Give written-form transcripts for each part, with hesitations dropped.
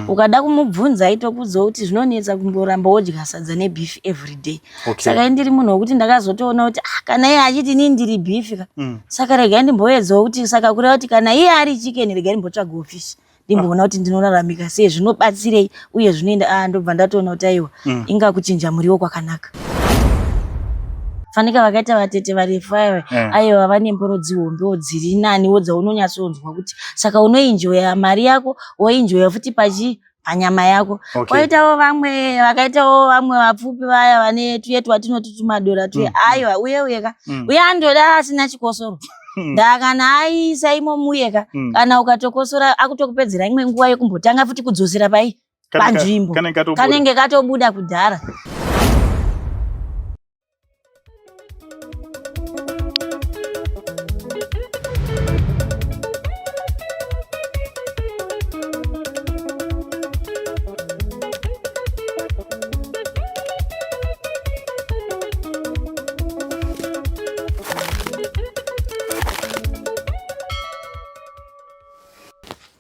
Ukada kumubvunza aitokudzawo kuti zvinonetsa kungoramba wodya sadza nebeef every day. Okay. Saka ini ndiri munhu wekuti ndakazotoona kuti ah, kana iye achiti inini ndiri beef ka. Saka regai ndimboedzawo kuti saka kureva kuti kana iye ari chicken regai ndimbotsvagawo fish. Ndimboona kuti ndinoraramika sei, zvinobatsirei uye zvinoenda ah, ndobva ndatoona kuti aiwa inga kuchinja muriwo kwakanaka. Fanika vakaita vatete varefu ava aiwa vane mboro dzihombewo dziri naniwo dzaunonyatsonzwa kuti saka unoenjoya mari yako woenjoya futi pachi panyama yako. Okay. Kwaitawo vamwe vakaitawo vamwe vapfupi vaya vane tuye twatinoti tumadora tuye aiwa uye uye ka uye andoda asina chikosoro. Ndaa kana aisa imomo uye ka kana ukatokosora akutokupedzera imwe nguva yekumbotanga futi kudzosera pai panzvimbo. Kanenge katobuda. Kanenge katobuda kudhara.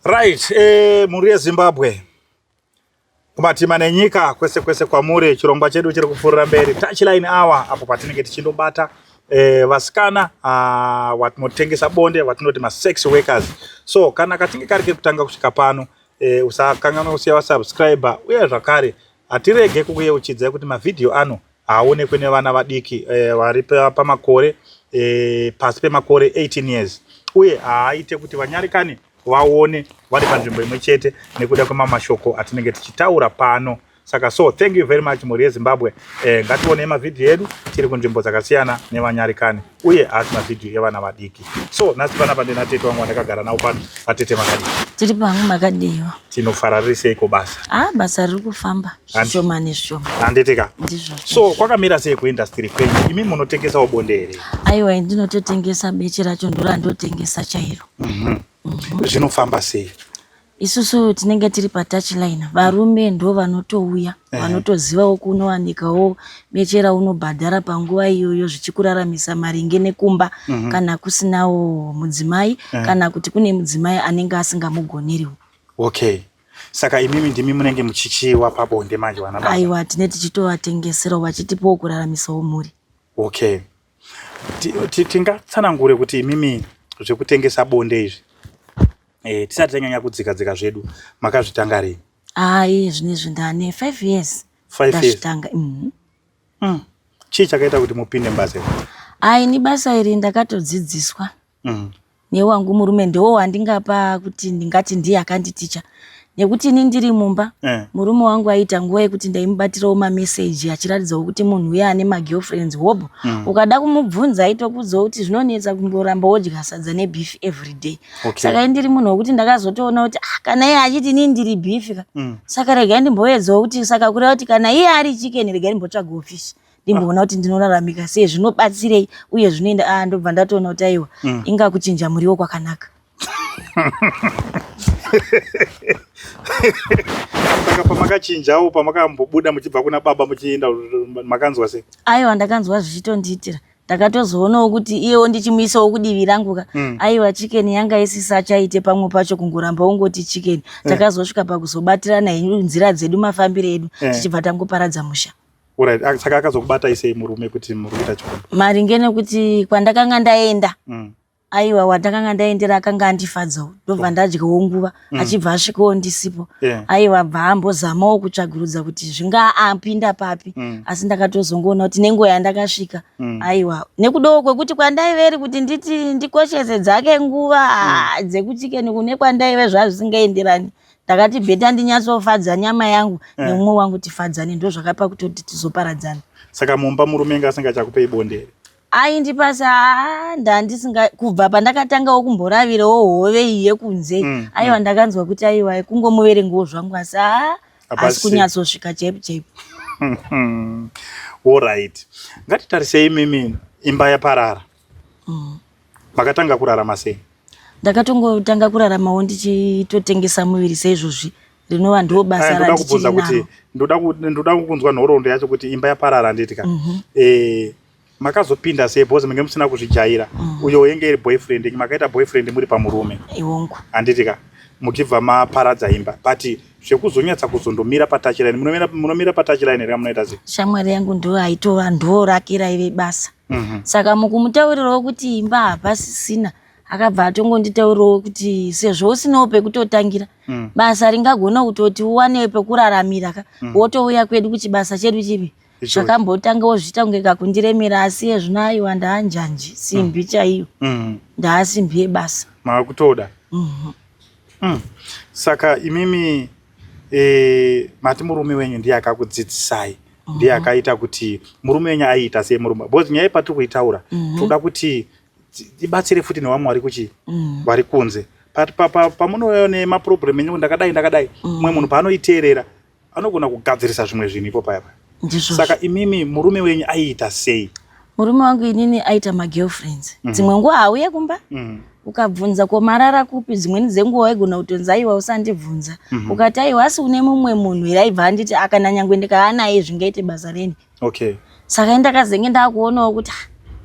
Right, mhuri yeZimbabwe kumatima nenyika kwese kwese kwamuri, chirongwa chedu chiri kupfuurira mberi Touchline Hour, apo patinenge tichindobata vasikana vatinotengesa bonde vatinoti masex workers. So kana katinge kari kekutanga kusvika pano, usakanganwa kusiya wasubscriber, uye zvakare hatirege kukuyeuchidzai kuti mavhidhiyo ano haaonekwe nevana vadiki vari pamakore pasi pemakore 18 years, uye haaite kuti vanyarikani vaone vari panzvimbo imwe chete nekuda kwemamashoko atinenge tichitaura pano. Saka so thank you very much mhuri yeZimbabwe. Ngationei mavhidhiyo edu tiri kunzvimbo dzakasiyana nevanyarikani, uye haasi mavhidhiyo evana vadiki. So nhasi panapa ndina tete wangu wandakagara navo pano. Atete, makadii? Tiri pamwe, makadiwa? Tinofarariseiko basa? Ah, basa riri kufamba zvishoma nezvishoma. Handiti ka? Ndizvo. So kwakamira sei kuindustry kwenyu? Imi munotengesawo bonde here? Aiwa, ndinototengesa beche racho, ndorandotengesa chairo. Zvinofamba sei? Isusu tinenge tiri patouchline, varume ndo vanotouya vanotozivawo kunowanikawo beche raunobhadhara panguva iyoyo zvichikuraramisa maringe nekumba, kana kusinawo mudzimai kana kuti kune mudzimai anenge asingamugoneriwo. Okay, saka imimi ndimi munenge muchichiwa pabonde manje vana baba? Aiwa, tine tichitovatengeserawo vachitipawo kuraramisawo mhuri. Okay, tingatsanangure kuti imimi zvekutengesa bonde izvi, tisati tanyanya kudzika dzika zvedu, makazvitanga rini? Ai, zvinezvi ndane 5 years. 5 years? Ndazvitanga. Chii chakaita kuti mupinde mubasa iri? Ai, ni basa iri ndakatodzidziswa newangu murume, ndiwo wandingapa kuti ndingati ndiye akanditicha, nekuti ini ndiri mumba murume wangu aiita nguva yekuti ndaimubatirawo mameseji achiratidzawo kuti munhu uye ane magirlfriends hobho. Ukada kumubvunza aitokudzawo kuti zvinonetsa kungoramba wodya sadza nebeef every day. Saka ini ndiri munhu wekuti ndakazotoona kuti ah, kana iye achiti inini ndiri beef ka, saka regai ndimboedzawo kuti saka kureva kuti kana iye ari chicken regai ndimbotsvagawo fish, ndimboona kuti ndinoraramika sei, zvinobatsirei uye zvinoenda ah, ndobva ndatoona kuti aiwa inga kuchinja muriwo kwakanaka. Saka pamakachinjawo, pamakambobuda muchibva kuna baba muchienda, makanzwa sei? Aiwa, ndakanzwa zvichitondiitira. Ndakatozoonawo kuti iyewo ndichimuisawo kudivi rangu ka, aiwa, chicken yanga isisachaite pamwe pacho kungoramba ungoti chicken. Takazosvika pakuzobatirana henyu nzira dzedu, mafambiro edu, tichibva tangoparadza musha. Alright, saka akazokubatai sei murume kuti muri kuita chikomba? Maringe nekuti kwandakanga ndaenda, aiwa, wandakanga ndaendera akanga andifadzawo, ndobva ndadyawo nguva achibva asvikawo ndisipo. Aiwa, bva ambozamawo kutsvagurudza kuti zvingaapinda papi, asi ndakatozongoona kuti nenguva yandakasvika, aiwa, nekudawo kwekuti kwandaiveri kuti nditi ndikoshese dzake nguva dzekuchicken kune kwandaive zvazvisingaenderani, ndakati better ndinyatsofadza nyama yangu nemumwe wangu tifadzane. Ndo zvakapa kutoti tizoparadzana. Saka mumba murume nga asingachakupei bonde here? Aindipasa, ndandisinga kubva pandakatangawo kumboravirawo hove iyi yekunze. Aiwa, ndakanzwa kuti aiwa, kungomuverengawo zvangu, asi haa, asi kunyatsosvika chaipo chaipo. Alright, ngatitarisei imimi imba yaparara, makatanga kurarama sei? Ndakatongotanga kuraramawo ndichitotengesa muviri seizvozvi, rinova ndo basa Aya, ndoda randichiri kubvunza kuti naro. Ndoda kunzwa nhoroondo yacho kuti imba yaparara, handiti ka? Makazopinda sei? Because munge musina kuzvijaira. Uyo yenge iri boyfriend, makaita boyfriend muri pamurume. Iwongu. Handiti ka? Muchibva maparadza imba, but Zvekuzonyatsa kuzondomira patouchline, munomira patouchline here munoita sei? Shamwari yangu ndo aitova ndo rake raive basa. Saka mukumutaurirawo kuti imba hapasisina, akabva atongonditaurirawo kuti sezvo usinawo pekutotangira, basa ringagona kutoti uwane pekuraramira ka, wotouya kwedu kuchibasa chedu chipi. Zvakambotangawo zvichiita kunge kakundiremera, asi ezvino aiwa ndaanjanji simbi chaiyo. Ndaasimbi yebasa. Maakutoda. Saka imimi mati murume wenyu ndiye akakudzidzisai, ndiye akaita kuti murume wenyu aiita sei murume, because nyaya yepatiri kuitaura toda kuti ibatsire futi nevamwe vari kuchi vari kunze. Pamunouya nemaproblem enyu ndakadai ndakadai, mumwe munhu paanoiteerera anogona kugadzirisa zvimwe zvinhu ipo paya paya. Saka imimi murume wenyu aiita sei? Murume wangu inini aita magirlfriends. Dzimwe nguva hauye kumba, ukabvunza ko marara kupi, dzimweni dzenguva waigona kutonzi aiwa usandibvunza. Ukati aiwa asi une mumwe munhu here, aibva anditi akana nyangwe ndikava naye zvingaite basa reni. Saka ndakazenge ndakuonawo kuti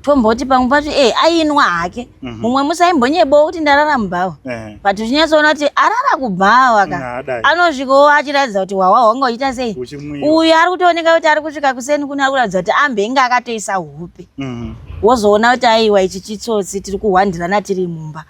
tomboti pamwe pacho ainwa hake. Mumwe musi aimbonyebowo kuti ndarara mubhawa. But uchinyatsoona kuti arara kubhawa ka, anosvikawo achiratidza kuti hwawa hwanga uchiita sei. Uyu ari kutooneka kuti ari kusvika kuseni kuno ari kuratidza kuti ambenge akatoisa hupe. Wozoona kuti aiwa ichi chitsotsi, tiri kuhwandirana tiri mumba.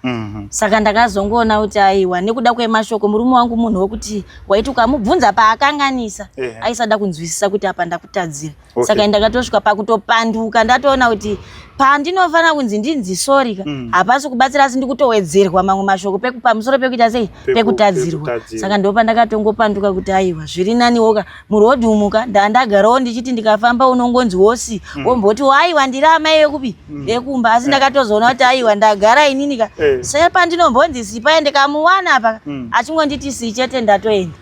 Saka ndakazongoona kuti aiwa nekuda kwemashoko, murume wangu munhu wekuti waiti ukamubvunza paakanganisa aisada kunzwisisa kuti apa ndakutadzira. Saka ndakatosvika pakutopanduka, ndatoona kuti pandinofanira kunzi ndinzi sorry ka, hapasi kubatsira, asi ndikutowedzerwa mamwe mashoko pamusoro pekuita sei, pekutadzirwa. Saka ndo pandakatongopanduka kuti aiwa zviri naniwo ka murodhi umuka, ndandagarawo ndichiti ndikafamba unongonzi wosi, womboti aiwa ndiri amai vekupi vekumba, asi ndakatozoona kuti aiwa ndagara inini ka, sepandinombonzi sipai ndikamuwana apa achingonditi si chete ndatoenda.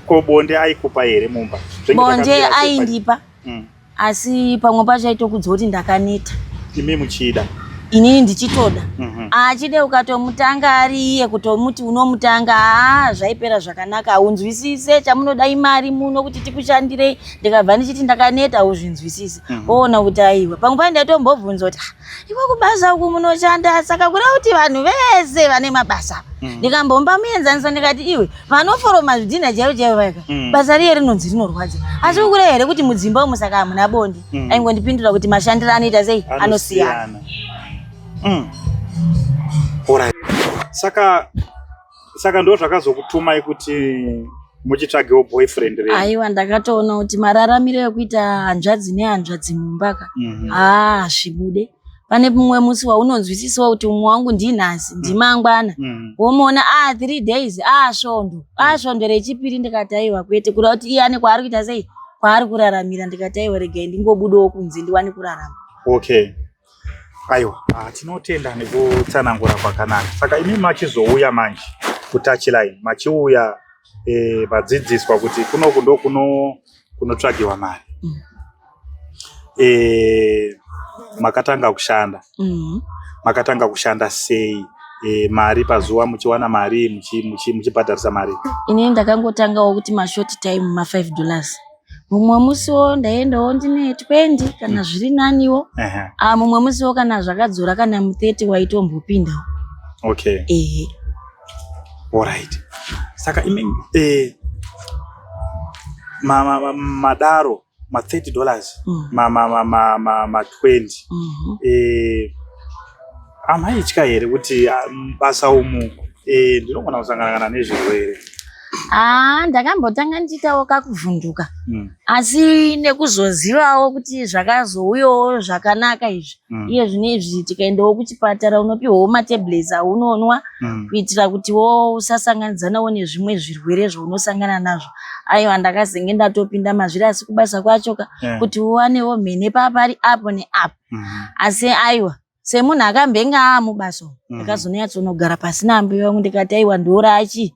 Ko bonde aikupa here mumba? Bonde aindipa, asi pamwe pacho aitokudza kuti ndakaneta. Imi muchida? Inini ndichitoda. Achide ukatomutanga ari iye kutomuti unomutanga, haa zvaipera zvakanaka, haunzwisise chamunoda imari muno kuti tikushandirei. Ndikabva ndichiti ndakaneta, hauzvinzwisise. Oona kuti aiwa pamwe pacho ndaitombobvunza kuti iwe kubasa uku munoshanda, saka kureva kuti vanhu vese vane mabasa. Ndikambomba muenzaniso ndikati iwe vanoforoma zvidhina chaivo chaivo vaika, basa riye rinonzi rinorwadza, asi ukureva here kuti mudzimba umu saka hamuna bonde? Aingondipindura kuti mashandiro anoita sei anosiyana. Alright. Saka ndo zvakazokutumai kuti muchitsvagewo boyfriend renyu? Aiwa ndakatoona kuti mararamiro ekuita hanzvadzi nehanzvadzi mumba ka, haa hazvibude. Pane mumwe musi waunonzwisisawo kuti umwe wangu ndinhasi ndimangwana, womuona 3 days, svondo, svondo rechipiri, ndikati aiwa kwete, kureva kuti iye ane kwaari kuita sei, kwaari kuraramira. Ndikati aiwa regai ndingobudawo kunze ndiwane kurarama. Okay. Aiwa, tinotenda nekutsanangura kwakanaka. Saka imi machizouya manje kutouchline, machiuya madzidziswa kuti kunoku ndo kunotsvagiwa mari. Makatanga kushanda. Makatanga kushanda sei? Mari pazuva muchiwana mari, muchibhadharisa mari? Inini ndakangotangawo kuti mashort time ma $5. Mumwe musiwo ndaendawo ndine 20 kana zviri naniwo. Mumwe musiwo kana zvakadzora kana mu 30 waitombopindawo. Okay. Alright. Saka imi madaro ma $30, ma 20, amaitya here kuti basa umu ndinogona kusangana kana nezvirwere? Ndakambotanga ndichiitawo kakuvhunduka, asi nekuzozivawo kuti zvakazouyawo zvakanaka izvi. Iye zvino izvi tikaendawo kuchipatara unopiwawo matablets aunonwa kuitira kutiwo usasanganidzanawo nezvimwe zvirwere zvaunosangana nazvo. Aiwa ndakazenge ndatopinda mazviri, asi kubasa kwacho ka, kuti uwanewo mhene papari apo neapo. Asi aiwa semunhu akambenge aamubasa, ndakazonyatsonogara pasi naambuya vangu ndikati aiwa ndorachi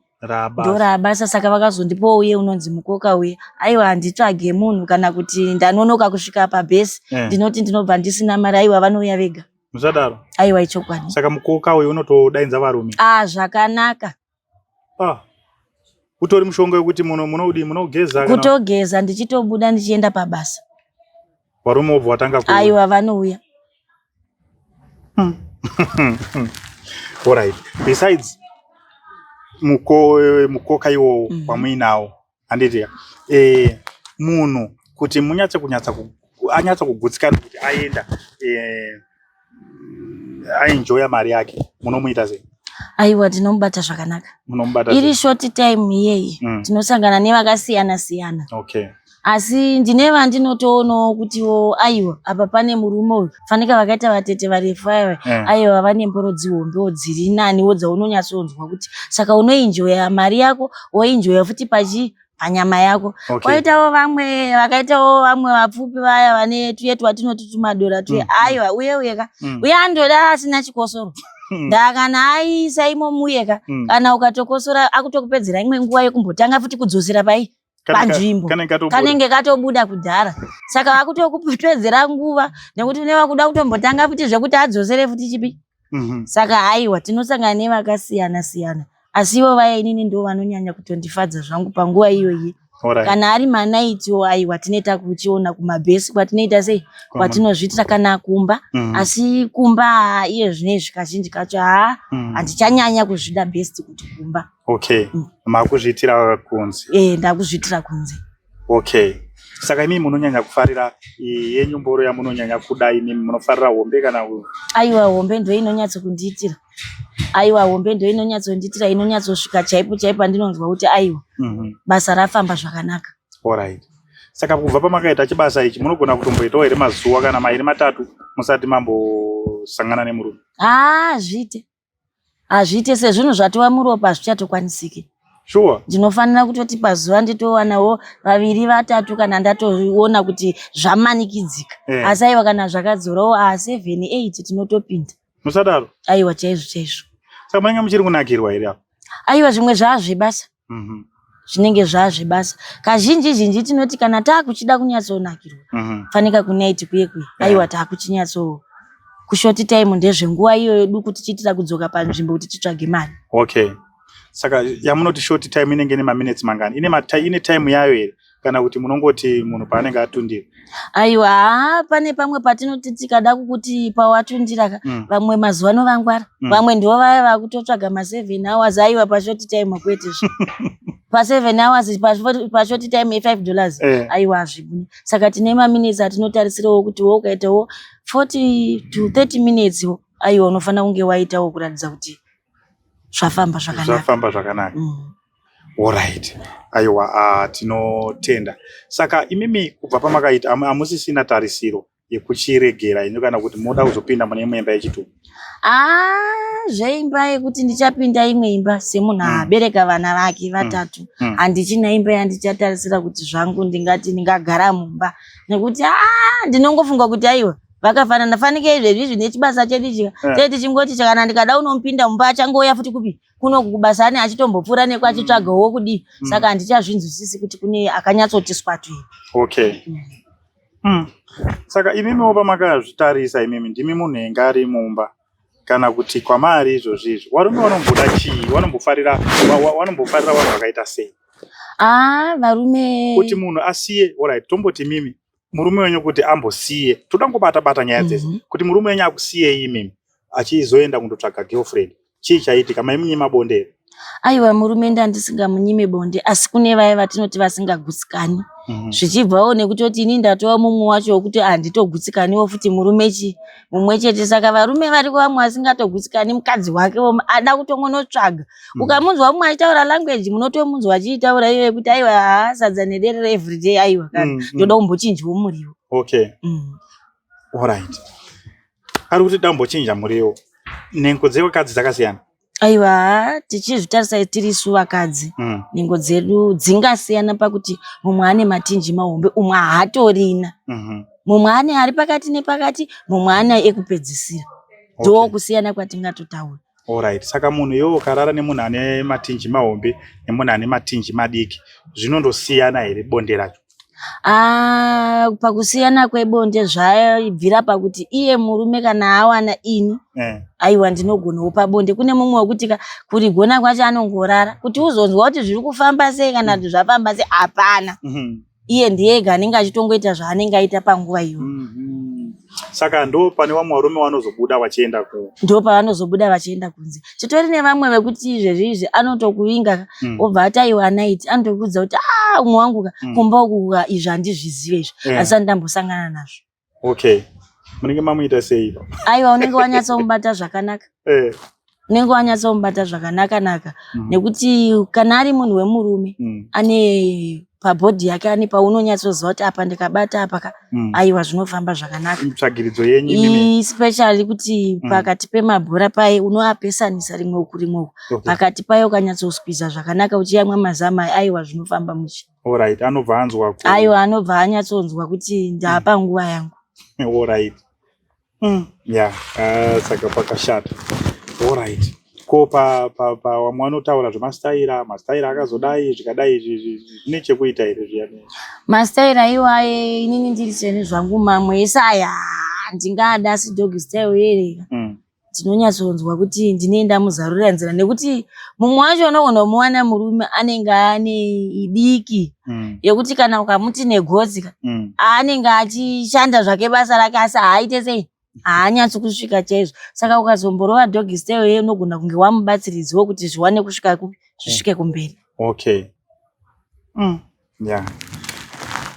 ndorabasa. Saka vakazondipawo uye unonzi mukoka uye, aiwa handitsvage munhu kana kuti ndanonoka kusvika pabhesi, ndinoti ndinobva ndisina mari, aiwa vanouya vega. Musadaro. Aiwa ichokwadi. Saka mukoka uyu unotodainza varume? Zvakanaka. Utori mushonga wekuti munoudii, munogeza? Kutogeza ndichitobuda ndichienda pabasa. Varume vobva watanga kuuya? Aiwa vanouya. Alright. Besides Mukoka iwowo wamuinawo, handiti? Munhu kuti munyatse kunyatsa anyatsa kugutsikana kuti aenda aenjoya mari yake, munomuita sei? Aiwa, tinomubata zvakanaka. Munomubata Iri short time iyeyi, tinosangana nevakasiyana siyana. Asi ndine vandinotoonawo kutiwo aiwa, apa pane murume uyu, fanika vakaita vatete varefu ava. Aiwa, vane mboro dzihombewo dziri naniwo dzaunonyatsonzwa kuti saka unoenjoya mari yako, woenjoya futi pachi panyama yako. Kwaitawo vamwe vakaitawo vamwe vapfupi vaya vane tuye twatinoti tumadora tuye. Aiwa, uye uye ka, uye andoda asina chikosoro. Ndaa kana aisa imo muye ka, kana ukatokosora akutokupedzera imwe nguva yekumbotanga futi kudzosera pai panzvimbo. Kanenge katobuda. Kanenge katobuda kudhara, saka vakutokupedzera nguva nekuti une vakuda kutombotanga futi zvekuti adzosere futi chipi. Saka haiwa, tinosangana nevakasiyana siyana, asi ivo vaya inini ndo vanonyanya kutondifadza zvangu panguva iyoyi. Kana ari manaitiwo, aiwa, tinoita kuchiona kumabhesi kwatinoita sei, kwatinozviitira kana kumba. Asi kumba iye zvinezvi kazhinji kacho haa, handichanyanya kuzvida best kuti kumba. Okay. Makuzviitira kunze? E, ndakuzviitira kunze. Okay, saka imimi munonyanya kufarira yenyu mboro yamunonyanya kuda imimi, munofarira hombe kana Aiwa, hombe ndo inonyatsokundiitira. Aiwa, hombe ndo inonyatsondiitira, inonyatsosvika chaipo chaipo andinonzwa kuti aiwa, basa rafamba zvakanaka. Alright, saka kubva pamakaita chibasa ichi, munogona kutomboitawo here mazuva kana mairi matatu musati mambosangana nemurume? Haa, hazviite, hazviite. Sezvinhu zvatova muropa, hazvichatokwanisiki. Ndinofanira kutoti pazuva nditowanawo vaviri, vatatu, kana ndatoona kuti zvamanikidzika. Asi aiwa, kana zvakadzorawo a 7, 8 tinotopinda. Musadaro. Aiwa, chaizvo chaizvo. Saka munenge muchiri kunakirwa here apo? Aiwa, zvimwe zvaazvebasa. Zvinenge zvaazvebasa. Kazhinji zhinji tinoti kana taakuchida kunyatsonakirwa, fanika kunight kuye kuye, aiwa, taakuchinyatso kushort time ndezvenguva iyoyo duku, tichiitira kudzoka panzvimbo kuti titsvage mari. Okay, saka yamunoti short time inenge ine maminutes mangani? Ine time yayo here, kana kuti munongoti munhu paanenge atundira? Aiwa, haa, pane pamwe patinoti tikada kukuti pawatundira ka. Vamwe mazuva ano vangwara. Vamwe ndivo vaya vakutotsvaga ma7 hours. Aiwa, pashort time kwete zve, pa7 hours, pashort time ye$5. Aiwa, hazvibudi. Saka tine maminutes atinotarisirawo kuti wo ukaitawo 40 to 30 minutes wo, aiwa, unofanira kunge waitawo kuratidza kuti zvafamba zvakanaka. Zvafamba zvakanaka. Alright, aiwa, tinotenda. Saka imimi kubva pamakaita, hamusisina tarisiro yekuchiregera ino, kana kuti moda kuzopinda mune imwe imba yechitubu? Aa, zveimba yekuti ndichapinda imwe imba, semunhu abereka vana vake vatatu, handichina imba yandichatarisira kuti zvangu ndingati ndingagara mumba, nekuti aa, ndinongofunga kuti aiwa, vakafanana fanike izvezvi izvi nechibasa chedu chika. Tee tichingoti kana ndikada unomupinda mumba, achangouya futi kupi kunoku kubasa, ane achitombopfuura neko achitsvagawo kudii. Saka handichazvinzwisisi kuti kune akanyatsoti swatu here. Okay. Saka imimiwo pamakazvitarisa imimi, ndimi munhu enge ari mumba kana kuti kwamari izvozvi izvi, varume vanomboda chii? Vanombofarira vanhu vakaita sei? Aa, varume Kuti munhu asiye, alright, tomboti imimi murume wenyu kuti ambosiye, toda ngobata bata nyaya dzese, kuti murume wenyu akusiyei imimi achizoenda kundotsvaga girlfriend, chii chaitika? Maimunyima bonde here? Aiwa, murume ndandisingamunyime bonde, asi kune vaya vatinoti vasingagutsikani, zvichibvawo nekutoti ini ndatova mumwe wacho wekuti handitogutsikaniwo futi murume chi mumwe chete. Saka varume variko vamwe vasingatogutsikani, mukadzi wake ada kutongonotsvaga. Ukamunzwa mumwe achitaura language, munotomunzwa achiitaura iyo yekuti aiwa, haa, sadza nederere everyday, aiwa kana ndoda kumbochinjawo muriwo. Alright, ari kuti dambochinja muriwo. Nhengo dzevakadzi dzakasiyana? Aiwa, haa, tichizvitarisa tiri isu vakadzi, nhengo dzedu dzingasiyana pakuti mumwe ane matinji mahombe, umwe haatorina, mumwe ane ari pakati nepakati, mumwe ane ekupedzisira. Ndo kusiyana kwatingatotaura. Alright, saka munhu iwewe ukarara nemunhu ane matinji mahombe nemunhu ane matinji madiki, zvinondosiyana here bonde racho? Ah, pakusiyana kwebonde zvaibvira pakuti iye murume kana awana ini, aiwa, ndinogonawo pabonde. Kune mumwe wekuti kurigona kwacho anongorara, kuti uzonzwa kuti zviri kufamba sei kana kuti zvafamba sei, hapana. Iye ndiye ega anenge achitongoita zvaanenge aita panguva iyoyo. Saka ndo pane vamwe varume vanozobuda vachienda ku ndo pavanozobuda vachienda kunze. Titori nevamwe vekuti izvezvi izvi anotokuvinga obva ati aiwa anaiti anotokuudza kuti ah umwe wangu ka kumba uku ka izvi handizvizive izvi asi andambosangana nazvo. Okay. Munenge mamuita sei? Aiwa unenge wanyatsomubata zvakanaka. Unenge wanyatsomubata zvakanaka naka nekuti kana ari munhu wemurume ane pabhodhi yake ane paunonyatsoziva kuti apa ndikabata apa ka aiwa zvinofamba zvakanaka. Tsvagiridzo yenyu imimi. Especially kuti pakati pemabhora paye unoapesanisa rimwe uku rimwe uku. Pakati paye ukanyatsosqueeza zvakanaka uchiyamwa mazamu aya aiwa zvinofamba mushe. Alright, anobva anzwa ku Aiwa anobva anyatsonzwa kuti ndapa nguva yangu. Alright. Yeah, saka pakashata. Alright. Ko pa pa pa vamwe vanotaura zvemastaira, mastaira akazodai zvikadai zvine chekuita here zviyani? Mastaira iwaye inini ndiri seni zvangu mamwe ese aya ndingada asi dog style here. Ndinonyatsonzwa kuti ndinenge ndamuzarurira nzira nekuti mumwe wacho unogona kumuwana murume anenge ane idiki yekuti kana ukamuti negotsi ka anenge achishanda zvake basa rake asi haaite sei haanyatsi kusvika chaizvo. Saka ukazomborova dog style iye unogona kunge wamubatsiridzawo kuti zviwane kusvika kupi zvisvike kumberi. Okay. Yeah.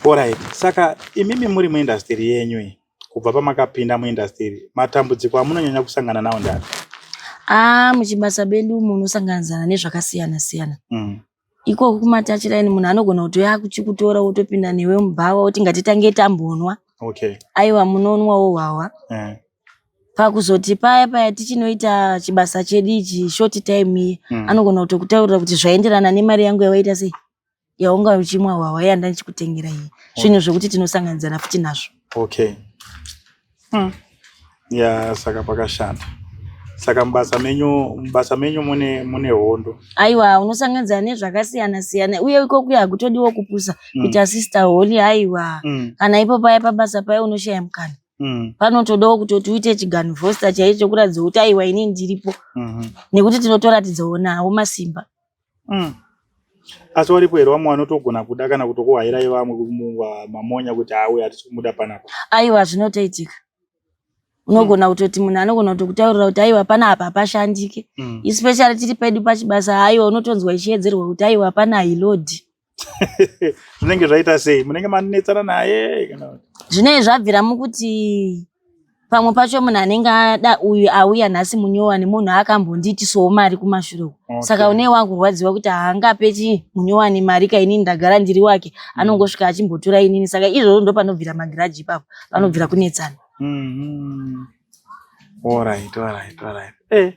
Alright. Saka imimi muri muindustry yenyu iyi kubva pamakapinda muindustry matambudziko amunonyanya kusangana nawo ndeapi? Ah, muchibasa bedu umu unosanganidzana nezvakasiyana siyana. Ikoko kumatouchline munhu anogona kutouya achikutora wotopinda newe mubhawa woti ngatitange tambonwa. Aiwa munonwawo hwahwa. Pakuzoti paya paya tichinoita chibasa chedu ichi short time iyi anogona kutokutaurira kuti zvaenderana nemari yangu yawaita sei yaunga uchimwa hwahwa yanda ndichikutengera iyi. Zvinhu zvekuti tinosanganidzana futi nazvo. Okay. Yeah, saka pakashata. Saka mubasa menyu mune hondo. Aiwa unosanganidzana nezvakasiyana siyana uye ikokuya hakutodiwo kupusa kuita sister holy aiwa. Kana ipo paya pabasa paya unoshaya mukana. Panotodawo kutoti uite chiganivhosta chaicho chekuratidza kuti aiwa inini ndiripo. Nekuti tinotoratidzawo nawo masimba. Asi waripo here vamwe vanotogona kuda kana kutokuhairai vamwe mamonya kuti auya hatisi kumuda panapa? Aiwa zvinotoitika. Unogona kutoti munhu anogona kutokutaurira kuti aiwa panapa hapashandike. Especially tiri pedu pachibasa aiwa unotonzwa ichiedzerwa kuti aiwa pana hailodhi. Zvinenge zvaita sei? Munenge manetsana naye kana Zvinenge zvabvira mukuti pamwe pacho munhu anenge ada uyu auya nhasi munyowani munhu akambondiitisawo mari kumashure uku. Saka une wakurwadziwa kuti haangape chii munyowani mari ka inini ndagara ndiri wake anongosvika achimbotora inini. Saka izvozvo ndo panobvira magiraji ipapo panobvira kunetsana. Alright, alright, alright.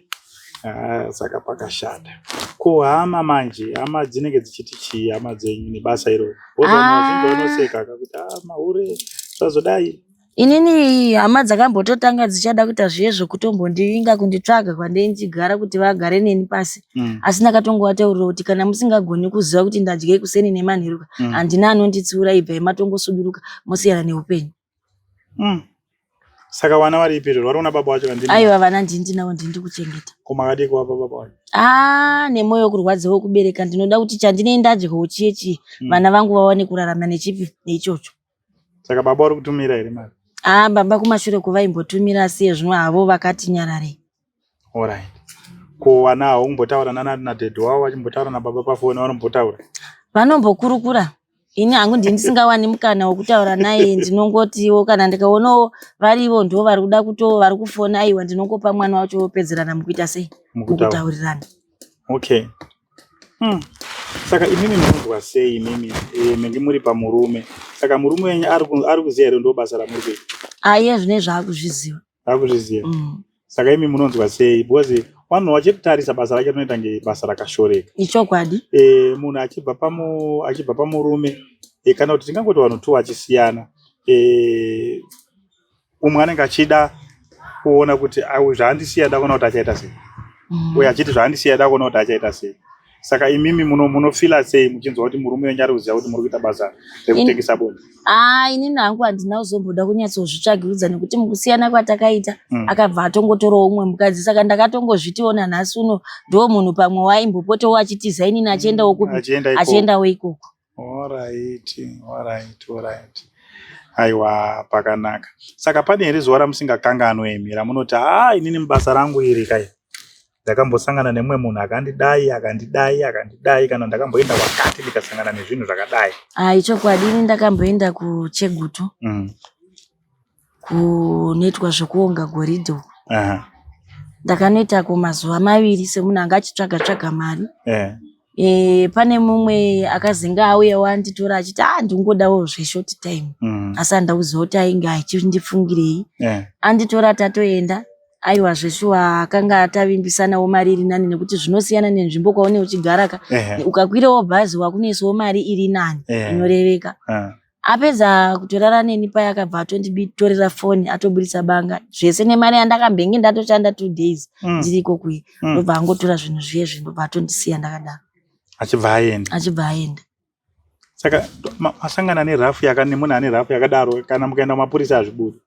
Saka pakashata. Ko hama manje, hama dzinenge dzichiti chii hama dzenyu nebasa iroro? Vazhinji vanoseka kuti mahure zvazodai. Inini hama dzakambototanga dzichada kuita zviye zvekutombondivinga kunditsvaga kwandei ndichigara kuti vagare neni pasi. Asi ndakatongovataurira kuti kana musingagoni kuziva kuti ndadyei kuseni nemanheru handina anonditsiura ibvai matongosuduruka mosiyana neupenyu. Saka vana vari ipi vari kuna baba vacho kandini? Aiwa vana ndini ndinavo ndini ndikuchengeta. Ko makadii kuvapa baba vacho? Ah, nemwoyo wekurwadziwa wekubereka ndinoda kuti chandinei ndadyawo chiye chiye vana vangu vawane kurarama nechipi neichocho. Saka baba vari kutumira here mari? Ah, baba kumashure kuvaimbotumira asi zvino havo vakati nyararei. Alright. Ko vana havo kumbotaura nana nadhedhi wavo vachimbotaura nababa pafoni vanombotaura? Vanombokurukura. Ini hangu ndini ndisingawani mukana wekutaura naye ndinongotiwo kana ndikaonawo varivo ndo vari kuda kuto vari kufona aiwa ndinongopa mwana wacho wopedzerana mukuita sei mukutaurirana. Okay. Saka imimi munonzwa sei imimi menge muri pamurume saka murume wenyu ari kuziva here ndo basa ramuri kuita? Aiye zvine zvaakuzviziva. Akuzviziva. Saka imi munonzwa sei because vanhu vachiritarisa basa rake rinoita nge basa rakashoreka. Ichokwadi. Munhu achibva achibva pamurume kana kuti tingangoti vanhu tu vachisiyana umwe anenge achida kuona kuti zvaandisiya da kuona kuti achaita sei. Uye achiti zvaandisiya da kuona kuti achaita sei. Saka imimi munofila sei muchinzwa kuti murume wenyu ari kuziva kuti muri kuita basa rekutengesa bonde? Ah, inini hangu handina kuzomboda kunyatsozvitsvagirudza nekuti mukusiyana kwatakaita akabva atongotorawo umwe mukadzi saka ndakatongozvitiwo nanhasi uno ndo munhu pamwe waimbopotawo achitiza inini achiendawo kupi Achienda ikoko. achiendawo ikoko. Alright, alright, alright. Aiwa, pakanaka. Saka pane here zuva ramusingakanganwe imi ramunoti haa inini mubasa rangu iri kai ndakambosangana nemumwe munhu akandidai akandidai akandidai kana ndakamboenda kwakati ndikasangana nezvinhu zvakadai? Ah, ichokwadi ini ndakamboenda kuChegutu kunoitwa zvekuonga goridhe uku. Ndakanoitako mazuva maviri semunhu anga achitsvaga tsvaga mari. Pane mumwe akazinga auya wanditora achiti ah ndingodawo zveshort time. Asi handauziva kuti ainge achindifungirei. Anditora tatoenda aiwa zveshuwa akanga atavimbisanawo mari iri nani nekuti zvinosiyana nenzvimbo kwaune uchigara ka. Ukakwirawo bhazi wakunoisawo mari iri nani inoreveka. Apedza kutorara neni paya akabva atonditorera foni atoburitsa banga zvese nemari yandakambenge ndatoshanda 2 days ndiriko kuye. Ndobva angotora zvinhu zviye zve ndobva atondisiya ndakadaro. Achibva aenda. Achibva aenda. Saka masangana nerafu yaka nemunhu ane rafu yakadaro kana mukaenda kumapurisa hazvibudi.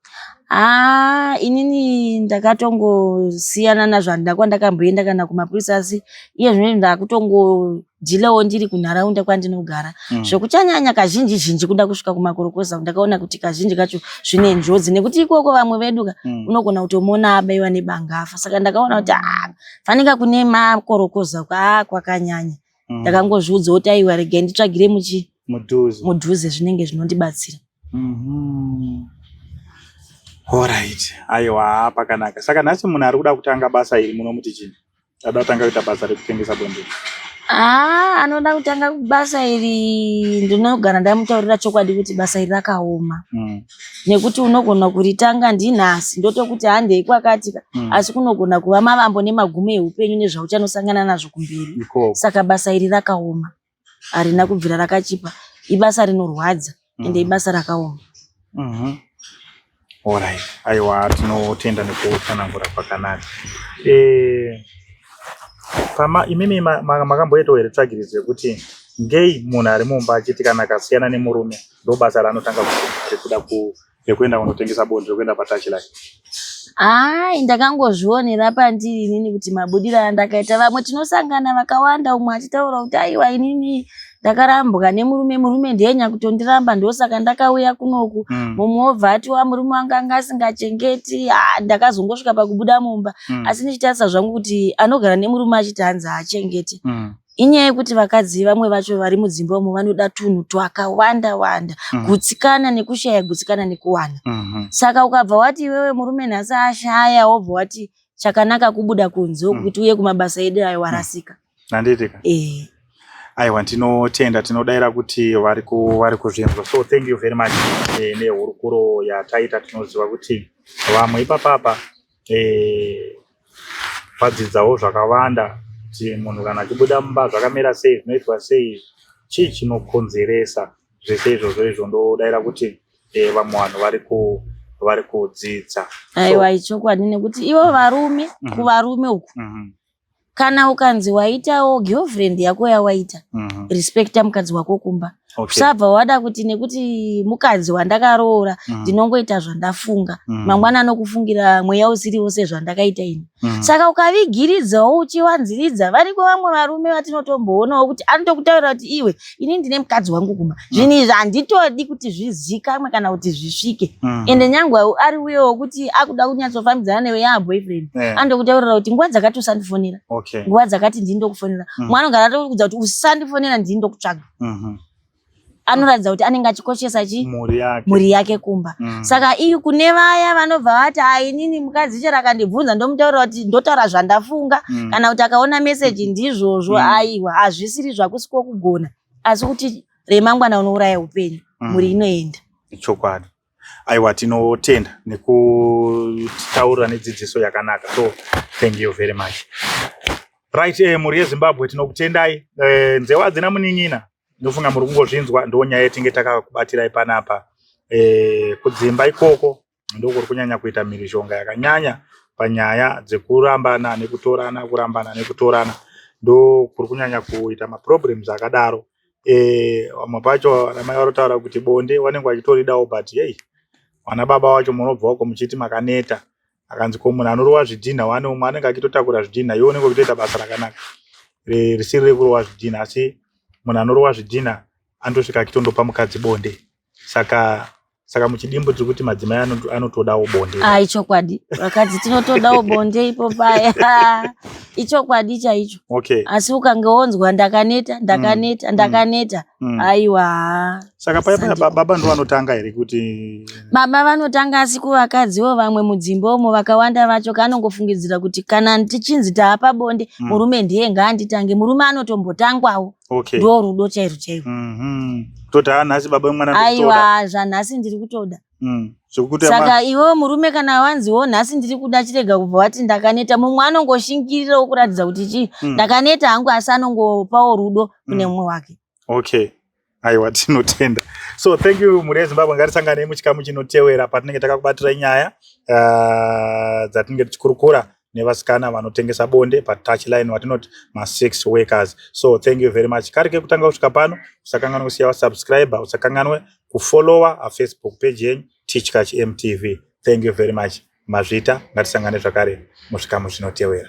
Ah, inini ndakatongosiyana nazvo handina kwandakamboenda kana kumapurisa asi iye zvino ndakutongodhilawo ndiri kunharaunda kwandinogara. Zvekuchanyanya kazhinji zhinji kuda kusvika kumakorokoza ndakaona kuti kazhinji kacho zvine njodzi nekuti ikoko vamwe vedu ka unogona kutomuona abaiwa nebanga afa. Saka ndakaona kuti ah, fanika kune makorokoza kwakanyanya. Ndakangozviudza kuti aiwa regai nditsvagire muchi mudhuze mudhuze zvinenge zvinondibatsira. Alright. Aiwa pakanaka. Saka nhasi munhu ari kuda kutanga basa iri munomuti chii? Ada kutanga kuita basa rekutengesa bonde. Ah, anoda kutanga basa iri ndinogara ndamutaurira chokwadi kuti basa iri rakaoma. Nekuti unogona kuritanga ndinhasi ndotokuti handei kwakati asi kunogona kuva mavambo nemagumo eupenyu nezvauchanosangana nazvo kumberi. Saka basa iri rakaoma. Harina kubvira rakachipa. Ibasa rinorwadza ende ibasa rakaoma. Alright. Aiwa tinotenda nekutsanangura kwakanaka. Pama imimi makamboitawo here tsvagiridzo yekuti ngei munhu ari mumba achiti kana akasiyana nemurume ndo basa raanotanga rekuda rekuenda kunotengesa bonde rekuenda patouchline? Hai, ndakangozvionera pandiri inini kuti mabudiro andakaita. Vamwe tinosangana vakawanda, umwe achitaura kuti aiwa inini ndakarambwa nemurume, murume ndiye nyakutondiramba ndosaka ndakauya kunoku. Mumwe wobva ati wa murume wangu anga asingachengeti. Ah, ndakazongosvika pakubuda mumba. Asi ndichitarisa zvangu kuti anogara nemurume achiti hanzi haachengeti. Inyaya yekuti vakadzi vamwe vacho vari mudzimba umu vanoda tunhu twakawanda wanda. Gutsikana nekushaya, gutsikana nekuwana. Saka ukabva wati iwewe murume nhasi ashaya wobva wati chakanaka kubuda kunze kuti uye kumabasa edu ayo warasika. Handiti ka? Aiwa tinotenda, tinodaira kuti vari kuzvinzwa. So thank you very much nehurukuro yataita. Tinoziva kuti vamwe ipapapa vadzidzawo zvakawanda kuti munhu kana achibuda mumba zvakamira sei, zvinoitwa sei, chii chinokonzeresa zvese izvozvo izvo. Ndodaira kuti vamwe vanhu vari kudzidza. Aiwa ichokwadi nekuti ivo varume kuvarume uku kana ukanzi waitawo girlfriend yako yawaita, respecta mukadzi wako kumba. Usabva wada kuti nekuti mukadzi wandakaroora ndinongoita zvandafunga. Mangwana anokufungira mweya usiriwo sezvandakaita ini. Saka ukavigiridzawo uchiwanziridza, variko vamwe varume vatinotomboonawo kuti anotokutaurira kuti iwe ini ndine mukadzi wangu kumba. Zvinhu izvi handitodi kuti zvizikamwe kana kuti zvisvike. Ende nyangwe ari uyewo kuti akuda kunyatsofambidzana newe yaa boyfriend. Anotokutaurira kuti nguva dzakati usandifonera. Nguva dzakati ndini ndokufonera. Mumwe anogara atokuudza kuti usandifonera ndini ndokutsvaga. Anoratidza kuti anenge achikoshesa chi mhuri yake kumba. Saka iyi kune vaya vanobva vati ah inini mukadzi chero akandibvunza ndomutaurira kuti ndotaura zvandafunga kana kuti akaona meseji ndizvozvo. Aiwa hazvisiri zvakusiko kugona, asi kuti remangwana unouraya upenyu, mhuri inoenda. Chokwadi. Aiwa tinotenda nekutaura nedzidziso yakanaka. So thank you very much. Right, mhuri yeZimbabwe tinokutendai. Nzewa hadzina munin'ina. Ndofunga muri kungozvinzwa, ndo nyaya yetinge takakubatirai panapa. Kudzimba ikoko ndokuri kunyanya kuita mhirizhonga yakanyanya panyaya dzekurambana nekutorana, kurambana nekutorana ndo kuri kunyanya kuita maproblems akadaro. Vamwe pacho vanamai vanotaura kuti bonde vanenge vachitoridawo but hey, vana baba vacho munobva uko muchiti makaneta. Akanzi ko munhu anorova zvidhinha wani, umwe anenge achitotakura zvidhinha, iwe unenge uchitoita basa rakanaka risiri rekurova zvidhinha, asi munhu anorova zvidhinha anotosvika achitondopa mukadzi bonde. Saka Saka muchidimbu tiri kuti madzimai anotodawo bonde. Ah, ichokwadi, vakadzi tinotodawo bonde ipo paya, ichokwadi chaicho. Okay. Asi ukange wonzwa ndakaneta, ndakaneta, ndakaneta, aiwa. Saka paya paya baba ndo vanotanga here kuti? Baba vanotanga, asi kuvakadziwo vamwe mudzimba umo vakawanda vacho kanongofungidzira kuti kana tichinzi taapa bonde, murume ndiye ngaanditange. Murume anotombotangwawo. Ndo rudo chairo chairo. Toti haa, nhasi baba vemwana ndikutoda. Aiwa, zvanhasi ndiri kutoda. Zvekuti Saka iwewe murume kana wanziwo nhasi ndiri kuda, chirega kubva wati ndakaneta. Mumwe anongoshingirirawo kuratidza kuti chii, ndakaneta hangu, asi anongopawo rudo kune mumwe wake. Okay, aiwa, tinotenda. So thank you, mhuri yeZimbabwe. Ngatisanganei muchikamu chinotewera patinenge takakubatirai nyaya dzatinenge tichikurukura nevasikana vanotengesa bonde patouchline, vatinoti masex workers. So thank you very much. Kari kekutanga kusvika pano, usakanganwe kusiya wasubscribe, usakanganwe kufollowa aFacebook page yenyu, Tichkach MTV. Thank you very much, mazvita. Ngatisangane zvakare muzvikamu zvinotewera.